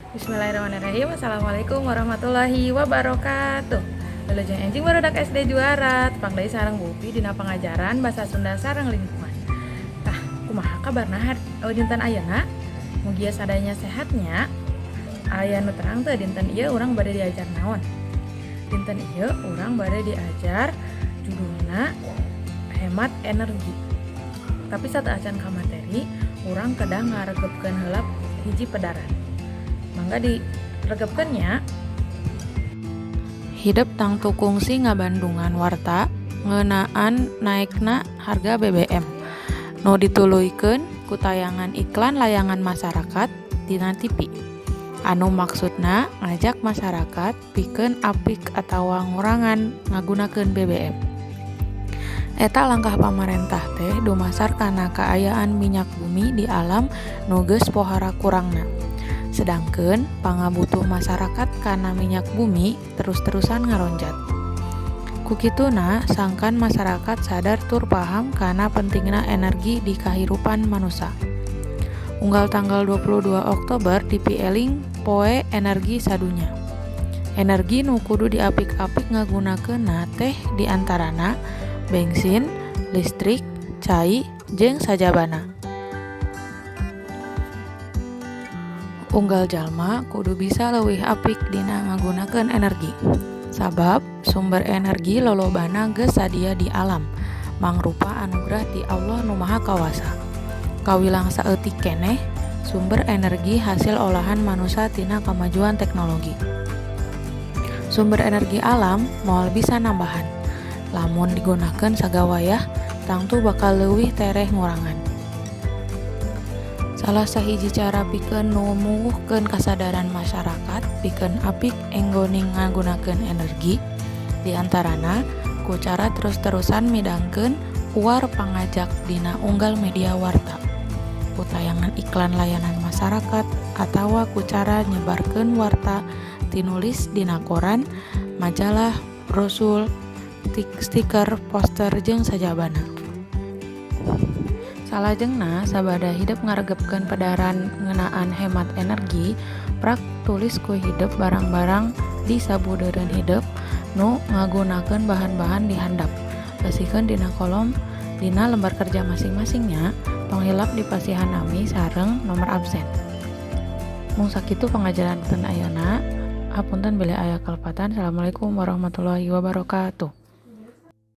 Bismillahirrahmanirrahim. Assalamualaikum warahmatullahi wabarakatuh. Wilujeng enjing barudak SD Juara. Tepang deui sareng Bu Upi dina pangajaran bahasa Sunda sareng lingkungan. Tah, kumaha kabarna dinten ayeuna? Mugia sadayana sehat nya. Aya nu terang teu dinten ieu urang bade diajar naon? Dinten ieu urang bade diajar judulna hemat energi. Tapi sateuacan ka materi, urang kedah ngaregepkeun heula hiji pedaran. Mangga diregepkeun nya. Hidep tangtu kungsi ngabandungan warta ngeunaan naekna harga BBM nu dituluykeun ku tayangan iklan layanan masyarakat dina TV, anu maksudna ngajak masyarakat pikeun apik atawa ngurangan ngagunakeun BBM. Eta langkah pamarentah teh dumasar kana kaayaan minyak bumi di alam nu geus pohara kurangna. Sedangkeun pangabutuh masyarakat kana minyak bumi terus-terusan ngaronjat. Ku kituna sangkan masyarakat sadar tur paham kana pentingna energi di kahirupan manusa. Unggal tanggal 22 Oktober dipieling Poe Energi Sadunya. Energi nu kudu diapik-apik ngagunakeunna teh di antarana bensin, listrik, cai, jeung sajabana. Unggal jalma kudu bisa leuwih apik dina ngagunakeun energi. Sabab sumber energi lolobana geus sadia di alam, mangrupa anugerah ti Allah Nu Maha Kawasa. Kawilang saeutik keneh sumber energi hasil olahan manusa tina kamajuan teknologi. Sumber energi alam moal bisa nambahan. Lamun digunakeun sagawayah, tangtu bakal leuwih tereh ngurangan. Salah sahiji cara pikeun numuwuhkeun kasadaran masyarakat pikeun apik enggoning ngagunakeun energi, di antarana ku cara terus-terusan midangkeun uar pangajak dina unggal media warta, ku tayangan iklan layanan masyarakat, atawa ku cara nyebarkeun warta tinulis dina koran, majalah, brosur, stiker, poster jeung sajabana. Salajengna sabada hidep ngaregepkeun pedaran ngeunaan hemat energi, prak tulis ku hidep barang-barang di sabudeureun hidep nu ngagunakeun bahan-bahan di handap. Eusikeun dina kolom dina lembar kerja masing-masing nya, tong hilap dipasihan nami sareng nomor absen. Mung sakitu pangajaran dinten ayeuna. Hapunten bilih aya kalepatan. Assalamualaikum warahmatullahi wabarakatuh.